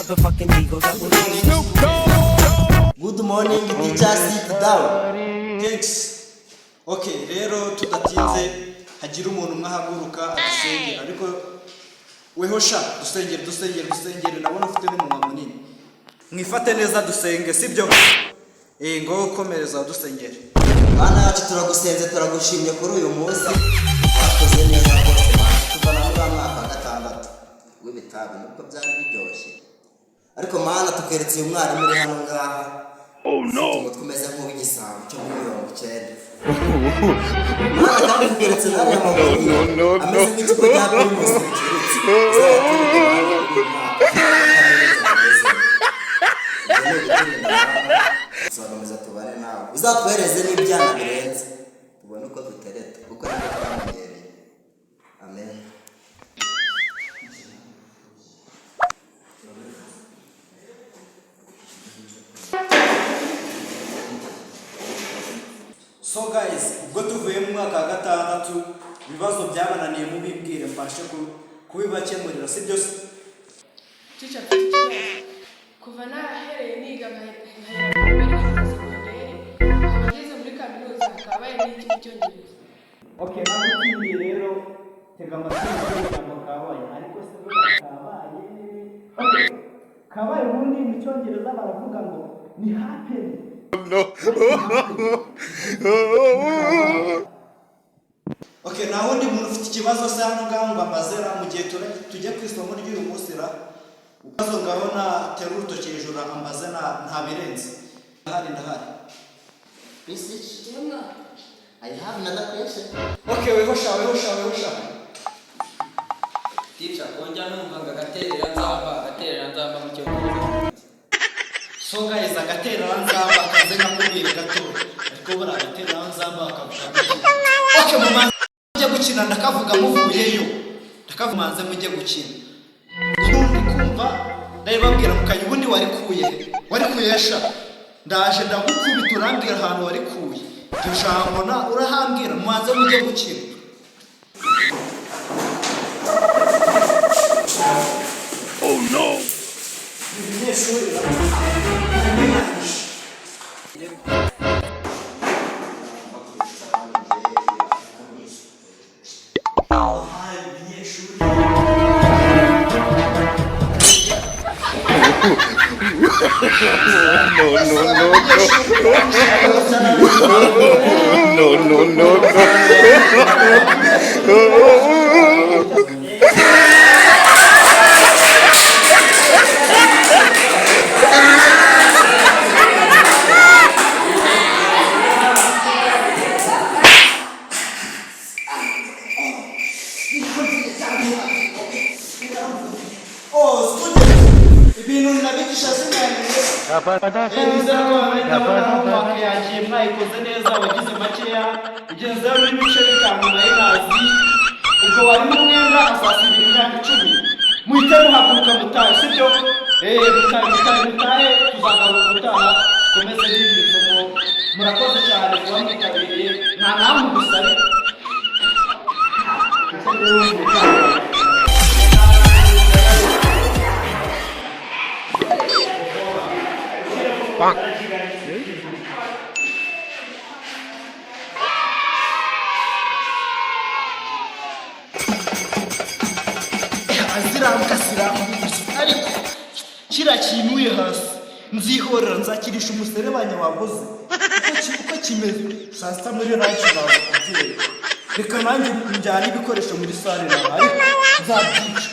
Motherfucking Eagle Double G. Good morning, teacher. Sit down. Thanks. Okay, rero tudatinze, hagira umuntu umwe ahaguruka adusengera. Ariko weho sha, dusengere, dusengere, dusengere. Ndabona ufite n'umunwa munini. Mwifate neza, dusenge, sibyo? Eh, ngo komereza dusengere. Bana yacu, turagusenze, turagushimye kuri uyu munsi. Wakoze neza rwose Mana. Tuvana muri wa mwaka wa gatandatu w'ibitabi, nubwo byari biryoshye, ariko Mana, tukeretse uyu mwarimu uri hano ngaha ufite umutwe umeze nk'uw'igisambo cyo muri 90. Mana, kandi tukeretse n'ariya maguru ameze nk'ikigo cya Primus gicuritse. Uzayaturinde, Mana, kuri uyu mwaka kaminuza tugezemo. Ibyo ni uguturinda, Mana. Tuzakomeza tubane nawe, uzatwohereze n'ibyana birenze, tubone uko dutereta, kuko nibyo twamenyereye. Amen. So guys, ubwo tuvuye mu mwaka wa gatandatu, ibibazo byabananiye mubibwire, mbashe kubibakemurira, sibyo se? Teacher, mfite ikibazo. Kuva narahereye niga, nkahera muri nkageza segonderi, nkaba ngeze muri kaminuza, hakabaye n'iki mu Cyongereza? Okay, nawe utindiye rero, tega amatwi ijambo "kabaye". Ariko se buriya kabaye? Okay, kabaye ubundi mu Cyongereza baravuga ngo ni "happen". No. Okay, nta wundi muntu ufite ikibazo se hano ngaho ngo amazera mu gihe tujya ku isomo ry'uyu munsi ra? Ibibazo ngaho, natera urutoki hejuru ambaze, nta birenze. Ndahari, ndahari. Please, I have another question. Okay, weho sha, weho sha, weho sha. Teacher, ko njya numva ngo agaterera nzamba, agaterera nzamba mu Cyongereza? So guys, agatereranzamba kaze nkakubwire gato. Ariko buriya agatereranzamba bakavuga gutya. Okay, mumanze mujye gukina, ndakavuga muvuyeyo. Ndakavuga, mumanze mujye gukina. Ubundi kumva ndabibabwira mukanya. Ubundi warikuye he? Warikuye sha? Ndaje ndagukubita, urambwira ahantu warikuye iryo jambo na urahambwira. Mumanze mujye gukina. Oh no! Ibinyeshuri baramenyanyije. Aha, ibinyeshuri. No, no, no, no. No, no, no. Oh, student! Ibintu nabigisha sinamenye. Nizera ko ndabona homework yagiye mwayikoze neza, wagize makeya, igezeho n'ibice bitanu nayo nazi. Ubwo warimo umwenda azasubira imyaka 10. Muhite muhaguruka mutahe, sibyo? Mutahe, mutahe, mutahe, tuzagaruka ubutaha komeze n'indi somo. Murakoze cyane kuba mwitabiriye, nta namwe gusa ariko. Mutahe. Azirambwa zirambuye, ariko kiriya kinuye hasi nzihorera, nzakirisha umuserebanya waguze. Uko kimeze saa sita muri lunch naza kubyereka. Reka nanjye njyane ibikoresho muri salle nawe, ariko nzabyica.